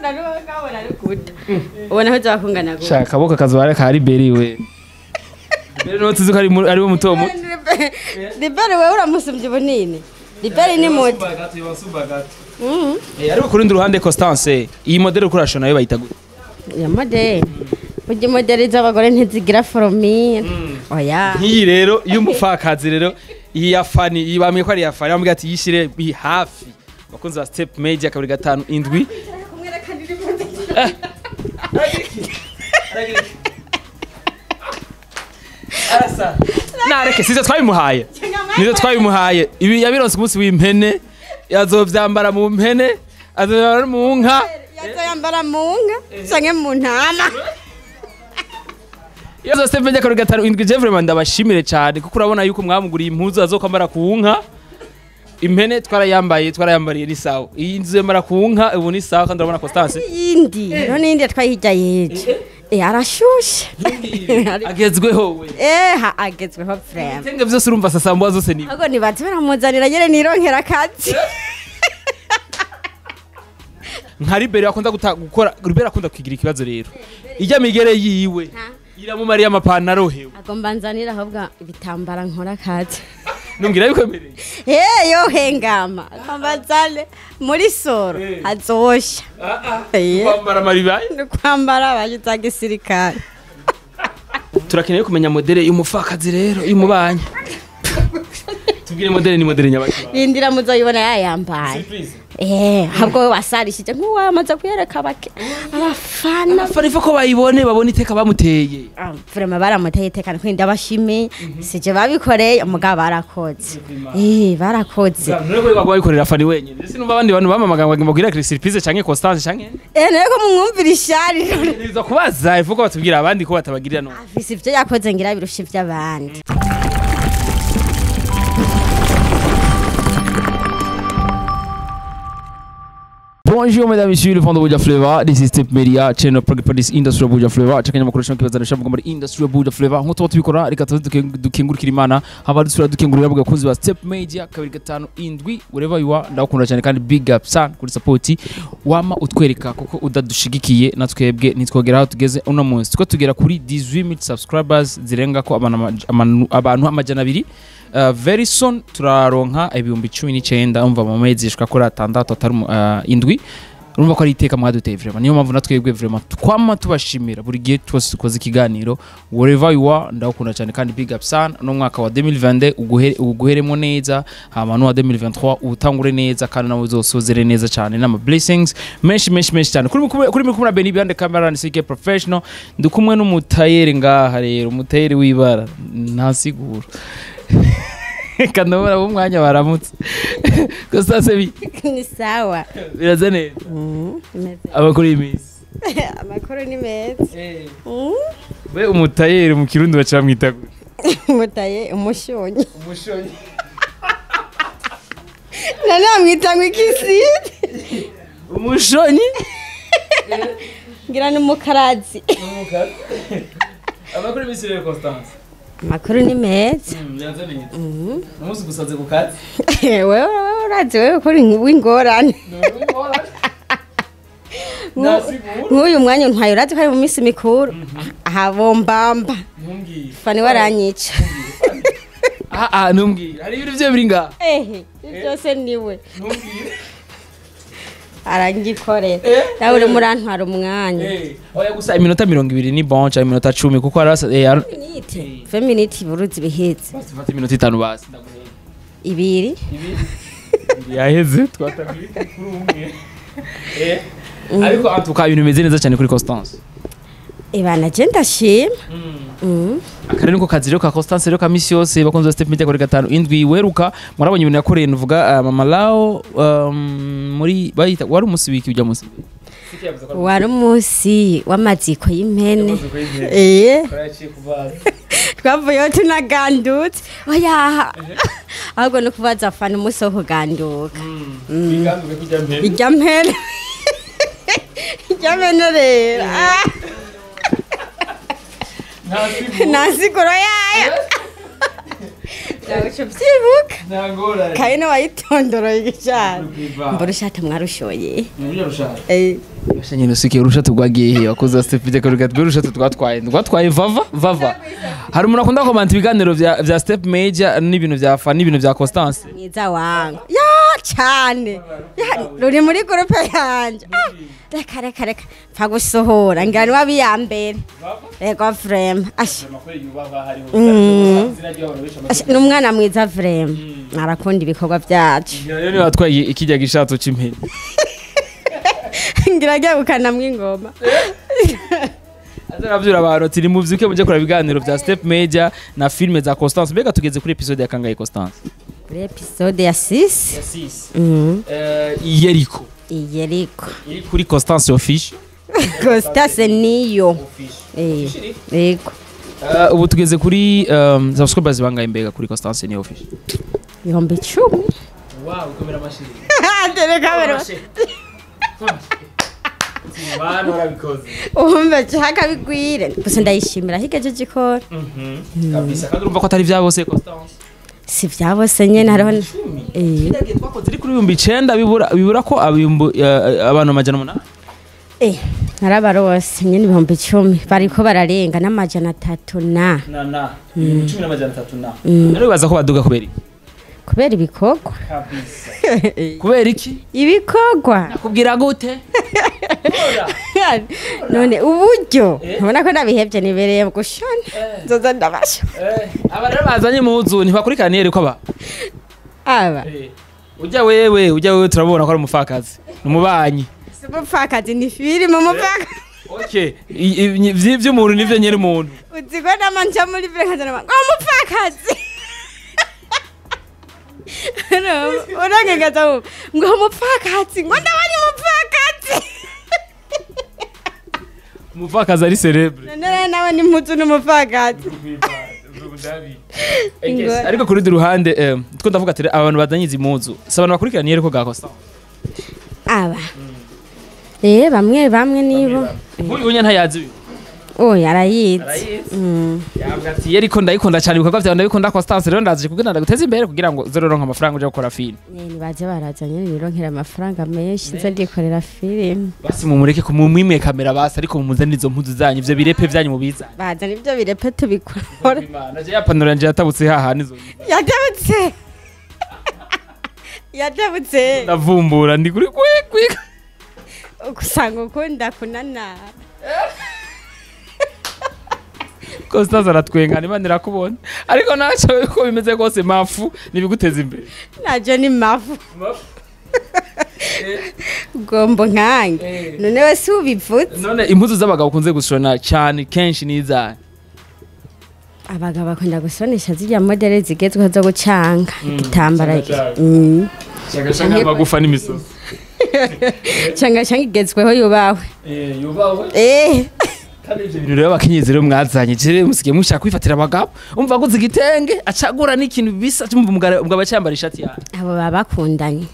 Narubona rukuta. Ubona aho zakungana gute? Shaka kaboko kazobara ka Liberi we. Liberi no tuzi ko ari we muto muto. Liberi wewe uramusumbye bunini. Liberi ni muto. Ariko kurundi ruhande Constance, iyi model ukoresha nayo bayita gute? Ya model. Burya model z'abagore ntizigira foromire. Oya. Nk'iyi rero y'umupfakazi rero iyi ya Fanny, iyi bamwe ko ari ya Fanny, bamwe ati yishire hafi. Bakunzi ba Step Media 257. Arasa. Nareke sizo twabimuhaye. Nizo twabimuhaye. Ibi yabironse umunsi w'impene, yazovyambara mu mpene, azovyambara mu nka. Yazoyambara mu nka canke mu ntama. Yazo Step Media 257 je vraiment ndabashimire cyane kuko urabona yuko mwamuguriye impuzu azokwambara ku nka. Impene twarayambaye twarayambariye ni sawa. Iyi nzu yambara ku nka ubu ni sawa kandi urabona Constance. Yindi, none yindi twayijya yeje. Arashushe. Agezweho we. Agezweho frère. Tenge vyose urumva sasambwa zose ni. Ahubwo nibaze baramuzanira nyene nironkera akazi. Nka Liberi akunda gukora, Liberi akunda kwigira ikibazo rero. Ijya migere yiwe. Iramumariye amapantaro hewe. Agomba nzanira ahubwo ibitambara nkora akazi. Nungira bikwemereye. Yo hengama. Agomba nzane muri soro azosha. Kwambara maribaye? Kwambara bayiza gisirikare. Turakeneye kumenya modele y'umufakazi rero y'umubanye. Tubwire modele ni modele nyabaki. Indira muzoyibona yayambaye. Ahubwo we wasarishije nk'uwamaze kuyereka abafana. Abafana ko bayibone babone iteka bamuteye. Vraiment baramuteye iteka nko ndabashimiye. Sije babikoreye umugabo barakoze. Barakoze. None ko babikorera Fanny wenyine. Sinumva abandi bantu bamamaga ngo bagire surprise canke Constance canke. None ko mumwumvira ishari. Nizo kubaza ivuko batubwira abandi ko batabagirira no. Afise ivyo yakoze ngira birusha ivy'abandi. Bonjour mesdames et messieurs, le fond de Buja Flavor. This is Step Media, channel for this industry of Buja Flavor. Chakanya makuru shanki bazana shavuga muri industry of Buja Flavor. Nko tuba tubikora reka dukengurukira Imana, haba dusura dukengurira abakunzi ba Step Media 257 wherever you are. Ndakunda cyane kandi big up sana kuri support wama utwereka kuko udadushigikiye natwebwe nitwogera aho tugeze uno munsi. Tuko tugera kuri 18000 subscribers zirenga ko abantu 200. Very soon turaronka 19,000 umva mu mezi ishka kuri 6 atari indwi. Urumva ko ari iteka mwaduteye vraiment. Niyo mpamvu natwebwe vraiment twama tubashimira buri gihe twose dukoze ikiganiro wherever you are. Ndakunda cyane kandi big up sana. No mwaka wa 2022 uguheremo neza, hama no wa 2023 utangure neza kandi nawe uzosozere neza cyane n'ama blessings menshi menshi menshi cyane. Kuri kumwe na Benny behind the camera and CK professional. Ndikumwe n'umutayeri ngaha rero, umutayeri wibara ntasiguro. Kandabona umwanya baramutse. Constance bi ni sawa. Biraze neza. Amakuru y'imisi. Amakuru ni meza. We umutayeri mu Kirundi baca mwita gute? Umutaye umushonyi. Umushonyi. Nana mwita ngwikisi. Umushonyi? Ngira ni mukarazi. Umukarazi. Amakuru y'imisi rero Constance. Amakuru ni meza. Biraze neza. Umunsi gusaze ku kazi. Wewe urazi wewe ko wingorane. Nk'uyu mwanya ntwaye urazi ko ari mu minsi mikuru. Aha bombamba. Ntumbwire. Fanny waranyica. Ntumbwire. Hari ibintu byo biri ngaha. Byose niwe. Ntumbwire. Arangikorera. Nawe uri murantwara umwanya. Oya gusa iminota 20 ni bon cyangwa iminota 10 kuko arasa minute. 20 minutes buruzi biheze. Basi fata iminota 5 basi ndaguhera. Ibiri. Yaheze twatabiri kuri umwe. Ariko antuka ibintu bimeze neza cyane kuri Constance. Ibana je ndashima. Akare niko kazi rero ka Constance rero ka misi yose bakunze Step Media kuri 5 weruka murabonye ibintu yakoreye nuvuga Mama Lao muri bayita wari umunsi wiki ujya munsi. Wari umunsi w'amaziko y'impene. Twavuyeho tunagandutse. Oya. Ahubwo no kubaza Fanny umunsi wo kuganduka. Biganduke kujya mpene. Ijya mpene. Ijya mpene rero. Ntasiguro yayo. Ndaguca ubyibuka. Ntangorane. Kandi wayitondoroye cyane. Mbona ushaka mwarushoye. Nyine usikiye urushato rwagiye he wakoze Step Media ko rwa urushato twatwaye vava hari umuntu akunda komanta ibiganiro vya Step Media n'ibintu vya Fa n'ibintu vya Constance mwiza wangu ya cyane ruri muri groupe yanje. Reka pfa gusohora ngani wabiyambere ego frame n'umwana mwiza frame arakunda ibikorwa byacu. Rero ni watwaye ikijya gishato c'impene ngira gukana mw'ingoma azaravyura abantu tiri muvyuke muje kora ibiganiro vya Step Media na filme za Constance. Mbega tugeze kuri episode ya kangahe Constance? Kuri episode ya 6. Ya 6. Yeriko iri kuri Constance Official. Constance niyo. Yego. Ubu tugeze kuri subscribers bangahe mbega kuri Constance niyo Official? 10,000. Wow, kamera mashini. Tere kamera. Bano rabikoze. Umbe cyaka bigwire. Gusa ndayishimira higeje gikora. Kabisa kandi urumva ko atari vya bose Constance. Si vya bose nyene hariho Kidagiye twakoze iri kuri 9,000 bibura ko abantu 800. Narabarose nyene 10,000 bariko bararenga n'300 na. Na 10,300 na. Rero bibaza ko baduga kubera iki? Kubera ibikorwa. Kabisa. Kubera iki? Ibikorwa. Nakubwira gute? None uburyo ubona ko nabihebye nibereye gushona nzoza ndabasha. Aba rero bazanye muzu ntibakurikirana yeriko aba. Aba. Ujya wewe turabona ko ari umufakazi. Numubanyi. Si umufakazi ni filime umufakazi. Okay, ivy'umuntu nivyo nyere umuntu. Uziko namanja muri filime nkazana ngo umufakazi. No, urangegaza ngo umupfakazi ngo ndabanye umupfakazi. Umupfakazi ari celebre. None nawe ni mpuzu n'umupfakazi. Ariko kuri ruhande two ndavuga ati abantu bazanye izi mpuzu si abantu bakurikirana yeriko ga Constance. Aba. Bamwe nibo. Nk'uyu ntayazi uyu. Oya arayizi. Yavuga ati yeriko ndayikunda cyane ibikorwa byawe ndabikunda Constance rero ndaje kugira ndaguteze imbere kugira ngo uzoronke amafaranga uje gukora film. Nibaje barazanye nironkera amafaranga menshi nze ndikorera film. Basi mumureke kumumwimwe kamera basi ariko mumuzane izo mpuzu zanyu ivyo birepe vyanyu mubiza. Bazana ivyo birepe tubikora. Naje yapanura nje yatabutse hahani izo. Yatabutse. Yatabutse. Ndavumbura ndi kuri kwe. Ukusanga ukunda kunana. Constance aratwengana Imana irakubona ariko naco uko bimeze kose mafu nibiguteza imbere. Naje ni mafu. Gombo nkange. None wese ubivutse. None impuzu z'abagabo kunze gushona cyane kenshi niza. Abagabo bakunda gusonesha zijya modele zigezweho zo gucanga igitambara. Cyangwa amagufa n'imisozi. Cyangwa igezweho yubawe. Yubawe. Kandi ivyo bintu rero abakenyezi rero mwazanye je musigiye mushaka kwifatira abagabo umva aguze igitenge acagura n'ikintu bisa cyumva umugabo acyambara ishati yawe. Abo babakundanye.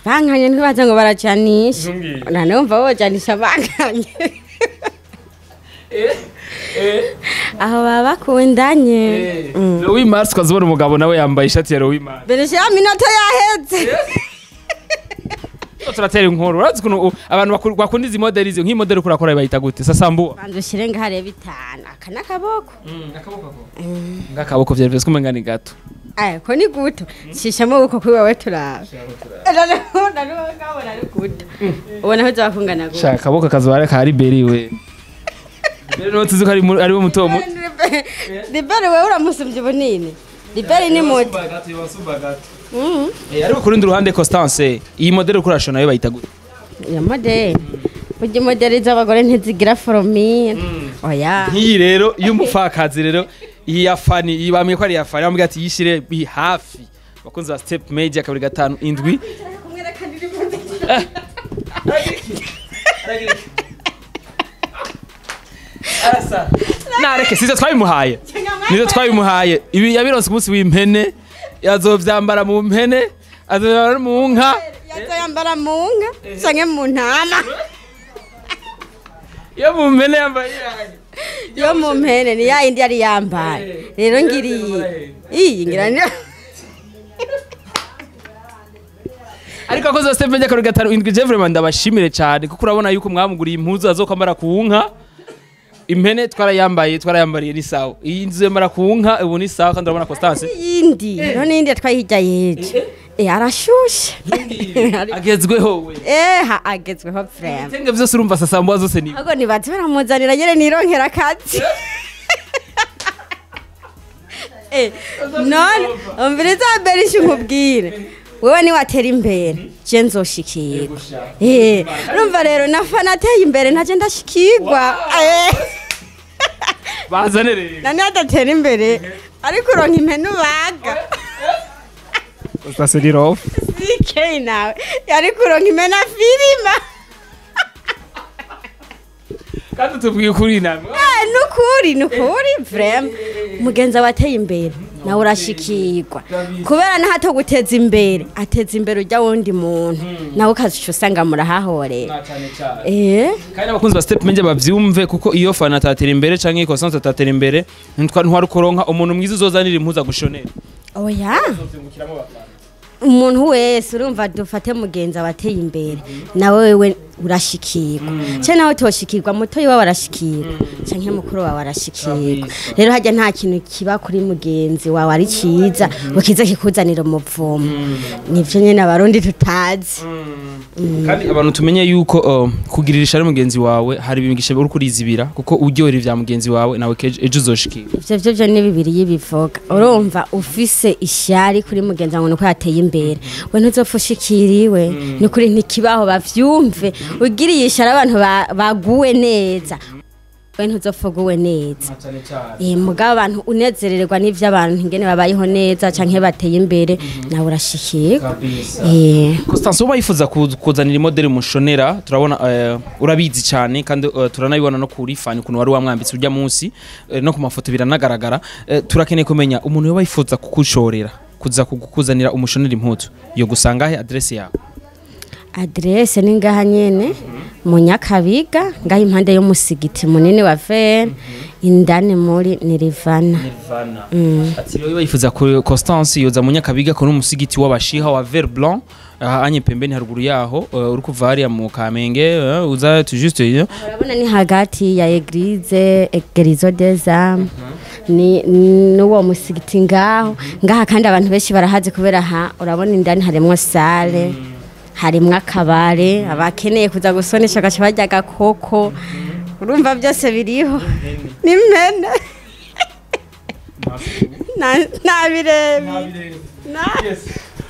Bankanye ntibaza ngo baracanisha. Nanumva bojanisha bankanye. Aho babakundanye. Louis Mars kwazibona umugabo nawe yambaye ishati ya Louis Mars. Benesha minota yaheze. Turatera inkuru urazi kuno abantu bakunda izi modeli izi nk'imodeli kurakora bayita gute sasambua banzo shirenga hare bitanu aka nakaboko akaboko ko ngakaboko vyari vyose kumenga ni gato ko ni guto shishamo uko kuri wewe turaba ngabona ari guto ubona aho zakungana guto shaka akaboko kazobara ka Liberi we Liberi no tuzi ko ari we muto muto Liberi wewe uramusumvye bunini Liberi ni muto Ariko kuri ruhande Constance iyi model ukurashona nayo bayita gute? Ya model. Burya model z'abagore ntizigira foromire. Oya. Nk'iyi rero y'umufakazi rero iyi ya Fani iyi bamwe ko ari ya Fani bamwe ati yishire bi hafi. Bakunze ba Step Media 257. Arasa. Nareke sizo twabimuhaye. Nizo twabimuhaye. Ibi yabironse umunsi w'impene. Yazovyambara mu mpene, azovyambara mu nka. Yazoyambara mu nka canke mu ntama. Yo mu mpene yambaye yanyu. Yo mu mpene ni ya indi yari yambaye. Rero ngiriye. Iyi ngira ni. Ariko akoze Step Media kabiri gatanu indwi, je vraiment ndabashimire cyane, kuko urabona yuko mwamuguriye impuzu azokwambara ku nka. Impene twarayambaye, twarayambariye, ni sawa. Iyi nzu yambara ku nka ubu ni sawa, kandi urabona Constance. Iyindi none, iyindi yatwaye hirya y'ejo, arashushe. Agezweho we. Ha, agezweho vraiment. Ibitenge vyose urumva sasambwa zose ni Ahubwo nibaze baramuzanira nyene nironkera akazi. None umviriza berisha nkubwire, wewe niwatera imbere je nzoshikirwa. Urumva rero nafana ateye imbere ntaje ndashikirwa. Bazane rero. Nani adatera imbere ariko uronka impene ubaga. Constance ni rof. CK nawe yariko uronka impene afirima. Kandi tubwiye ukuri namwe. Nukuri, nukuri vraiment, mugenzi wawe ateye imbere nawe urashikirwa, kubera naho atoguteza imbere ateza imbere ujya wundi muntu, nawe ukazica usanga murahahorera. Cyane cyane. Kandi abakunzi ba Step Media bavyumve, kuko iyo Fana atatera imbere canke Constance atatera imbere, ntwari kuronka umuntu mwiza uzozanira impuzu agushonera. Oya, umuntu wese urumva, dufate mugenzi wawe ateye imbere nawe wewe urashikirwa, cyane nawe utoshikirwa, mutoyi wawe arashikirwa canke mukuru wawe arashikirwa. Rero hajya nta kintu kiba kuri mugenzi wawe ari ciza ngo kize kikuzanira umuvumo. Nivyo nyene Abarundi tutazi. Kandi abantu tumenye yuko kugirira ishari mugenzi wawe hari imigisha uri kurizibira, kuko uryohera ivya mugenzi wawe nawe ejo uzoshikirwa. Ivyo vyo ni bibiri y'ibivuga. Urumva ufise ishyari kuri mugenzi wawe nuko yateye imbere, we ntuzopfa ushikiriwe. Ni ukuri ntikibaho, bavyumve. Ugiriye ishyari abantu baguwe neza, we ntuzopfa uguwe neza. Mugabo abantu unezererwa n'ivy'abantu ingene babayeho neza canke bateye imbere, nawe urashikirwa. Constance, uba yifuza kuzanira imodeli mushonera, turabona urabizi cyane, kandi turanabibona no kuri Fani ukuntu wari wamwambitse urya munsi, no ku mafoto biranagaragara. Turakeneye kumenya umuntu yoba yifuza kukushorera, kuza kukuzanira umushonera impuzu, yo gusanga he? Adresse yawe? Adresse ni ngaha nyene mu Nyakabiga, ngaha impande y'umusigiti munini wa VN, indani muri Nirivana. Nirvana. Ati rero yifuza ku Constance yoza mu Nyakabiga ko n'umusigiti w'abashiha wa Vert Blanc, aha anye pembeni haruguru yaho, uri kuva hariya mu Kamenge, uza tu juste Urabona ni hagati ya église Guérison des âmes ni n'uwo musigiti ngaho ngaha. Kandi abantu benshi barahazi kubera aha urabona indani harimwo salle, harimwo akabare, abakeneye kuza gusonesha gaca barya agakoko. Urumva byose biriho n'impene nta birebi.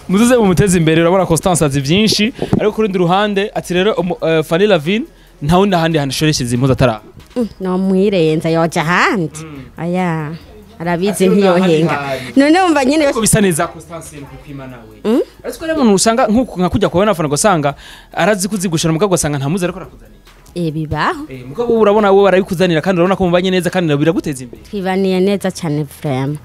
Muzuze mumuteze imbere. Urabona Constance azi byinshi, ariko ku rundi ruhande ati rero Fanny Lavine nta wundi ahandi hantu ashoreshereza impuzu atara No mwirenza yoja ahandi, aya arabizi. Ati Ntiyohenga. Ahandi. None wumva nyene Ko bisa neza Constance ni kukwima nawe, ariko rero umuntu usanga nkuko nka kujya kubona Fana ugasanga arazi kuzigushana, mugabo ugasanga nta muzi ariko arakuzanira. Bibaho. Mugabo wowe urabona wowe barabikuzanira, kandi urabona ko mubanye neza kandi biraguteza imbere. Twibaniye neza cyane vraiment,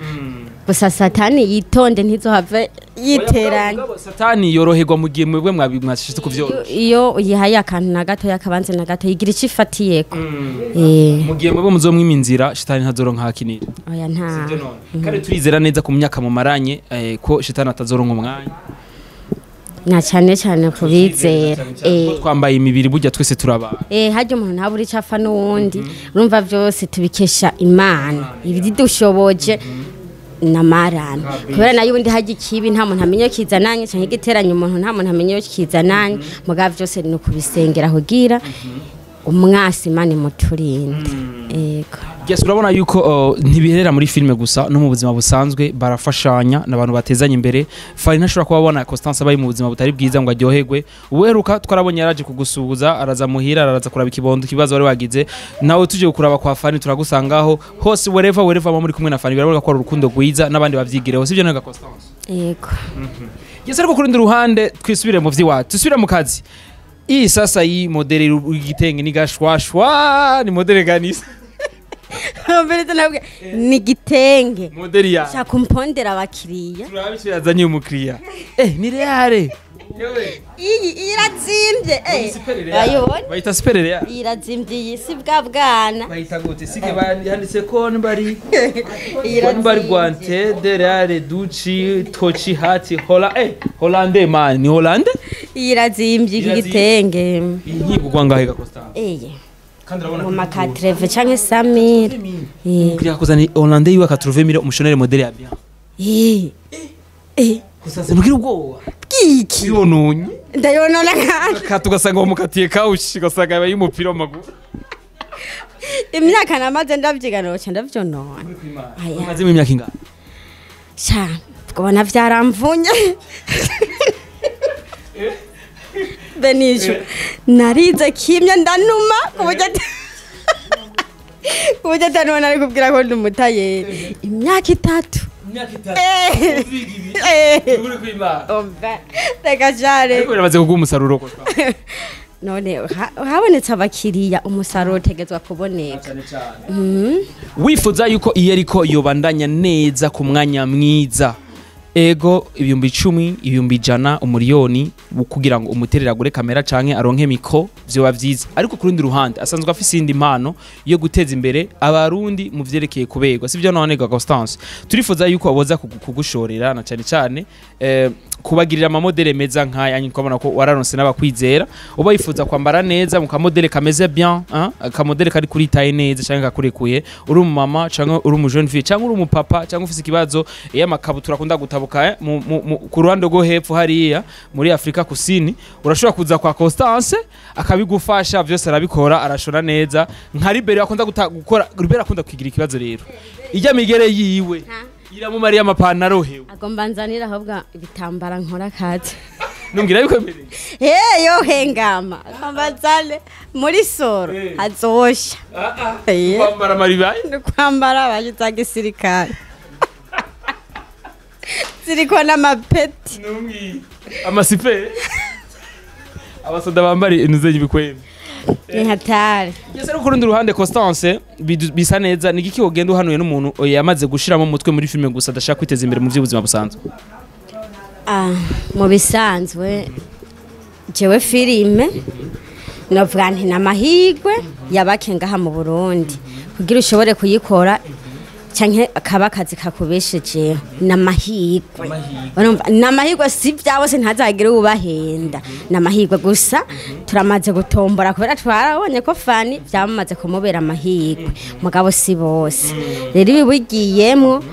gusa Satani yitonde ntizohave yiteranya. Mugabo Satani yoroherwa mu gihe mwebwe mwashize kuvyoroshya. Iyo uyihaye akantu na gato yakabanze na gato yigira icyo ifatiyeko. Mu gihe mwebwe muzomwima inzira, shitani ntazoronka hakinira. Oya, nta. Sivyo none? Kandi turizera neza ku myaka mumaranye, ko shitani atazoronka umwanya. Na cyane cyane kubizera. Kuko twambaye imibiri burya twese turabana. Harya umuntu ntabura icyo apfa n'uwundi. Urumva byose tubikesha Imana ibidushoboje namarame, kubera nayo ubundi harya ikibi nta muntu amenya iyo kizananye, canke igiteranya umuntu nta muntu amenya iyo kizananye. Mugabo byose ni ukubisengera kugira umwasi Imana imuturinde. Ego. Yes, urabona yuko ntibiherera muri filime gusa, no mu buzima busanzwe barafashanya n'abantu batezanye imbere. Fari ntashobora kuba abona Constance abaye mu buzima butari bwiza ngo aryoherwe. Uweruka twarabonye yaraje kugusuhuza, araza muhira, araza kuraba ikibondo kibazo wari wagize. Nawe tuje kuraba kwa Fani turagusangaho hose, wherever wherever muba muri kumwe na Fani, biraboneka ko ari urukundo rwiza n'abandi bavyigireho, sivyo nega Constance? Ego. Yes, ariko ku rundi ruhande twisubire mu vy'iwacu, dusubire mu kazi. Iyi sasa iyi modeli igitenge ni gashwashwa, ni modeli ganisa? Mbere nabwe ni igitenge. Modeli ya Shaka umpondera abakiriya. Turabe icyo yazanye umukiriya. Ni reale. Iyi irazimbye eh. Bayibona? Bayita superere ya. Iyi irazimbye iyi si bwa bwana. Bayita gute? Sike yanditse ko nbari Iyi ko nbari irazimbye. Guante de Real Duci Tochi Hati Hola Hollande man ni Hollande. Iyi irazimbye iki Irazimbye. gitenge. Iyi nkigugwa ngahe ga Constance? Iyi Kandi urabona mu makatreve canke Samir. Eh. Kiriya kuzana Hollande yiwe akatruve mire umushonere modele ya bien. Eh. Eh. Constance ntugira ubwoba. Bwiki. Yononye. Ndayonona kandi. Kati ugasanga wamukatiye kawushi ugasanga yabaye umupira w'amaguru. Imyaka namaze ndavyiga noca ndavyonona. Aya. Umazemo imyaka ingana? Sha, kubona vyaramvunye. Benisho, narize kimya ndanuma kuburyo kuburyo atanubona ari kubwira ko ndi umutayeri. Imyaka 3. Imyaka 3. Eh. Eh. Uri kwimana. Umva, reka jare. Ariko biramaze kuguha umusaruro Constance. None habonetse abakiriya umusaruro utegetswe kuboneka. Wifuza yuko iyo ariko yobandanya neza ku mwanya mwiza ego 10,000 100,000 1,000,000 kugira ngo umuterere agure kamera canke aronke mikro vyoba vyiza, ariko ku rundi ruhande asanzwe afise indi mpano yo guteza imbere abarundi mu vyerekeye kuberwa, sivyo? None ga Constance turifuza yuko aboza kugushorera na cane cane kubagirira amamodele meza nkaya nyine, ko wararonse n'abakwizera uba yifuza kwambara neza mu kamodele kameze bien hein? Akamodele kari kuri taille neza canke kakurekuye, uri umumama canke uri umu jeune fille canke uri umupapa canke ufise ikibazo iyo amakabutura akunda gutabuka ku ruhande rwo hepfo hariya muri Afrika kusini, urashobora kuza kwa Constance akabigufasha vyose, arabikora arashona neza nka Libere akunda gukora. Libere akunda kugira ikibazo rero ijya migere yiwe iramumariye amapantaro hewe. Agomba nzanira ahubwo ibitambara nkora akazi. Nungira bikwemereye. Hey, yo hengama. Agomba nzane muri soro azosha. Eh. Kwambara amaribaye. Ni kwambara abaje gisirikare. Ziriko n'amapeti. Nungi amasipere abasoda bambara inuzenye ibikwembe. Ni hatari. Yes, ariko ku rundi ruhande Constance bisa neza, ni igiki wogenda uhanuye n'umuntu yamaze gushiramo umutwe muri filime gusa adashaka kwiteza imbere mu by'ubuzima busanzwe? Ah, mu bisanzwe jewe filime novuga nti n'amahirwe yabake ngaha mu Burundi kugira ushobore kuyikora canke akaba akazi kakubeshejeho n'amahirwe. Urumva n'amahirwe si bya bose, ntazagire ubahenda, n'amahirwe gusa. Turamaze gutombora kubera twarabonye ko Fani byamaze kumubera amahirwe, mugabo si bose. Rero ibi bigiyemwo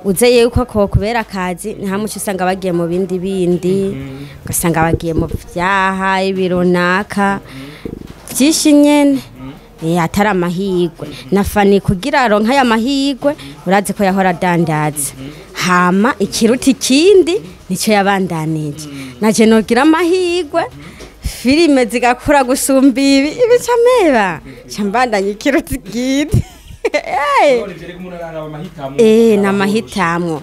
uze yuko ko kubera akazi nta muco usanga bagiye mu bindi bindi, ugasanga bagiye mu byaha ibirunaka byinshi nyene. Atari amahirwe na Fani kugira aronke aya mahirwe, urazi ko yahora adandaza hama ikiruta ikindi nicyo yabandanije. Naje nogira amahirwe filime zigakura gusumba ibi ibica meba ca mbandanya ikiruta ikindi. Eh. Eh, n'amahitamwo.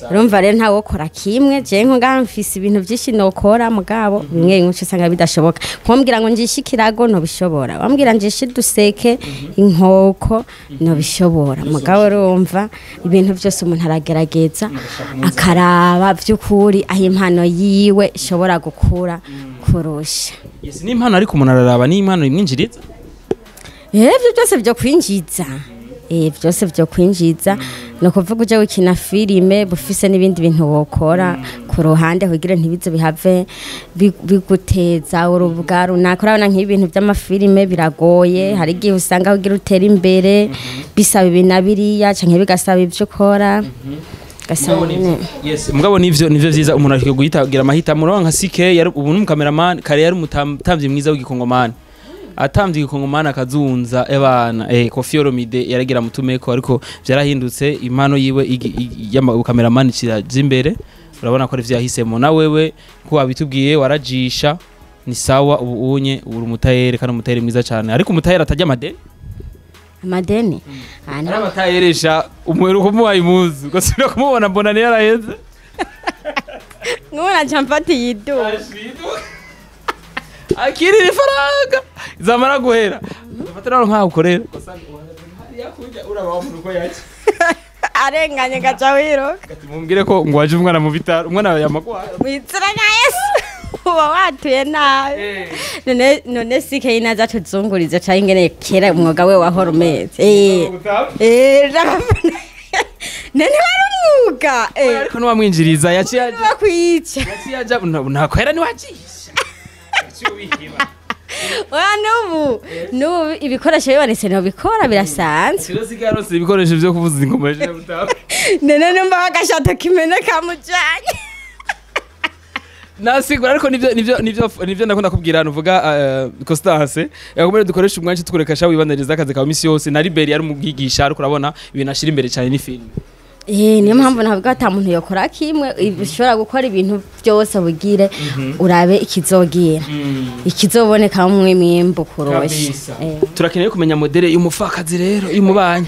Urumva rero ntawe wokora kimwe, je nko ngaha mfise ibintu vyinshi nokora mugabo bimwe bimwe uca usanga bidashoboka. Nkombwira ngo njishe ikirago ntobishobora, wambwira njishe uduseke inkoko ntobishobora, mugabo urumva ibintu vyose umuntu aragerageza akaraba vy'ukuri aho impano yiwe ishobora gukura kurusha. Yes, ni impano ariko umuntu araraba ni impano imwinjiriza. Ivyo byose vyo kwinjiza. Byose vyo kwinjiza. Ni ukuvuga uje gukina filime bufise n'ibindi bintu wokora ku ruhande kugira ntibize bihave biguteza urubwa runaka. Urabona nk'ibintu by'amafilime biragoye, hari igihe usanga kugira utere imbere bisaba ibi na biriya canke bigasaba ivyo ukora. Gasaba nyene. Yes, mugabo nivyo vyiza umuntu akwiye guhitagira amahitamo. Urabona nka CK yari ubu n'umukameramani, kare yari umutamvyi mwiza w'igikongomani. Atamvye igikongomani akazunza ebana Koffi Olomide yaragira mutumeko, ariko vyarahindutse impano yiwe y'ubukameramani kiraja imbere. Urabona ko ari vyo yahisemo. Na wewe ko wabitubwiye warajisha ni sawa, ubu unye uri umutayere kandi umutayere mwiza cane, ariko umutayere atarya amadeni. Amadeni? Ari abatayeresha umuheruka umuhaye impuzu ugasubira kumubona mbona niyo yaraheze. Nkubona nca mfata iyi duka. Akirira ifaranga zamara guhera ufata nawe nkaho ukorera hariya kurya uraba wa muntu uko yaca arenganye gaca wiruka. Ati mumbwire ko ngo waje umwana mu bitaro umwana yamagwaye mwizina rya Yesu. Uba watuye nabi. None sike inaza tuzunguriza cyangwa ingene kera umwuga we wahora umeze. None wari umwuga. Ariko ntiwamwinjiriza, yaciye aja. Bakwica. Yaciye aja, ntakwera ntiwacisha. Yaciye ubiheba. Oya, n'ubu ibikoresho bibonetse ntibikora, birasanzwe. Rero sigaye aronse ibikoresho vyo kuvuza ingoma yaje gutamba. None numva bagashato kimene kamujanye. Nasigura, ariko nivyo ndakunda kubwira, nuvuga Constance yakomere dukoresha umwanya tukureka sha wibandaniriza akazi kawe misi yose. Na Liberi yari umubwigisha, ariko urabona ibintu ashira imbere cyane ni film. Niyo mpamvu navuga ata muntu yokora kimwe, ushobora gukora ibintu byose bugire urabe ikizogira ikizoboneka mwe mwimbo kurosha. Turakeneye kumenya modèle y'umufakazi rero y'umubanyi.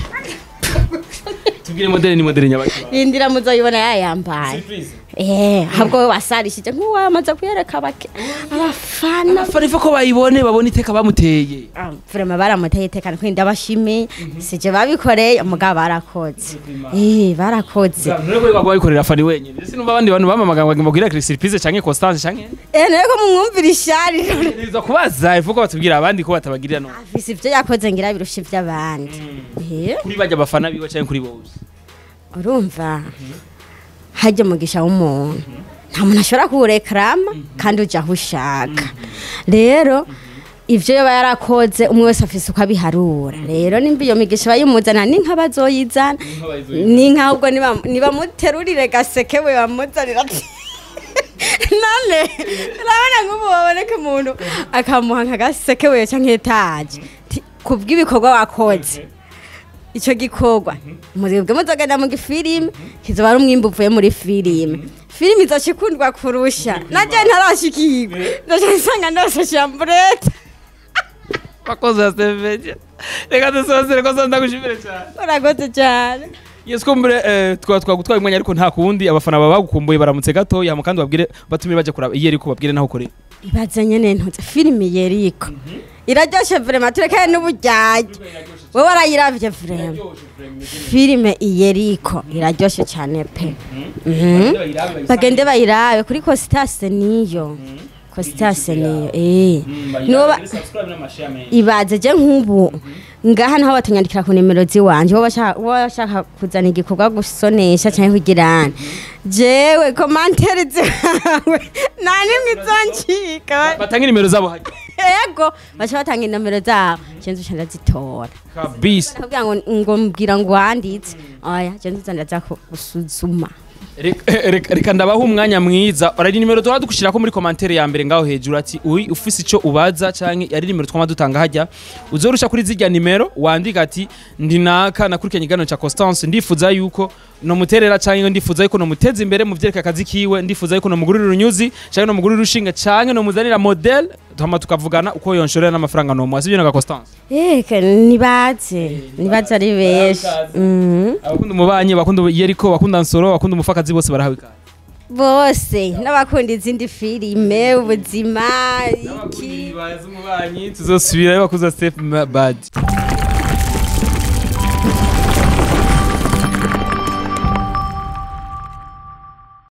Tubwire modèle, ni modèle nyabaki? Rindira muzoyibona yayambaye. Surprise. Ahubwo we wasarishije nk'uwamaze kuyereka abafana. Abafana ifa ko bayibone, babone iteka bamuteye. Ah, vraiment baramuteye iteka, nkuko ndabashimiye. Sije babikoreye, umugabo barakoze. Barakoze. None ko bagwa bikorera fani wenyine, ese numva abandi bantu bamamaga ngo bagwira surprise canke Constance canke Nawe ko mumwumvira ishari. Niza kubaza ifuko batubwira abandi ko batabagirira no Afise ivyo yakoze ngira birusha ivy'abandi. Kuri bajya abafana biwe canke kuri bose? Urumva hajya umugisha w'umuntu, nta muntu ashobora kuwurekarama kandi ujya aho ushaka. Rero ivyo yaba yarakoze, umwe wese afise uko abiharura. Rero nimba iyo migisha bayimuzana, ni nka bazoyizana, ni nka ahubwo nibamuterurire gaseke we bamuzanira ati none urabona nk'ubu baboneka umuntu akamuha nka gaseke we canke etaje kubw'ibikorwa wakoze, ico gikorwa muzibwe muzogenda mu gifilime kizoba ari umwimbu uvuye muri filime. Filime izoca ikundwa kurusha naje ntarashikirwa, nzoca nsanga ndose chambrette. Bakoze ya Steve, reka dusozere ko ndagushimire cyane. Urakoze cyane. Yes, kumbure twagutwaye umwanya, ariko nta kuwundi, abafana baba bagukumbuye. Baramutse gato yama kandi babwire batumire baje kuraba iyo ariko babwire naho ukorera. Ibaze nyene ntuze filime yeriko iraryoshe vraiment, turekane n'uburyarya. Wowe warayiravye? Vraiment filime iyeriko iraryoshe cyane pe. Bagende bayirabe kuri Costas, niyo Costas niyo Nuba ibaze je nk'ubu ngaha naho batanyandikira ku nimero ziwanje, wowe bashaka kuzana igikorwa gusonesha cyangwa kugirana, jewe commentaire zawe nta nimwe izoncika. Batanga nimero zabo hajya. Ego, baca batanga inomero zabo, je nzoca ndazitora. Kabisa. Nakubwira ngo mbwira ngo wanditse, oya, je nzoza ndaza gusuzuma. Reka ndabaha umwanya mwiza. Ari nimero duhora dukushirako muri commentaire ya mbere ngaho hejuru, ati uyi ufise ico ubaza canke ari nimero twama dutanga hajya, uzorusha kuri zirya nimero wandika ati ndi naka, nakurikiranye ikiganiro ca Constance, ndifuza yuko nomuterera canke ndifuza yuko nomuteza imbere mu vyereka akazi kiwe, ndifuza yuko nomugurira urunyuzi canke nomugurira urushinga canke nomuzanira modèle, tuhama tukavugana uko yonshorera n'amafaranga nomuha. Sivyo naga Constance? Nibaze ari benshi. Abakunda umubanyi, bakunda Yeriko, bakunda Nsoro, bakunda umufakazi, bose barahawe ikaze. Bose n'abakunda izindi filime, ubuzima, iki. Bazi umubanyi, tuzosubirayo bakuza Step Bad.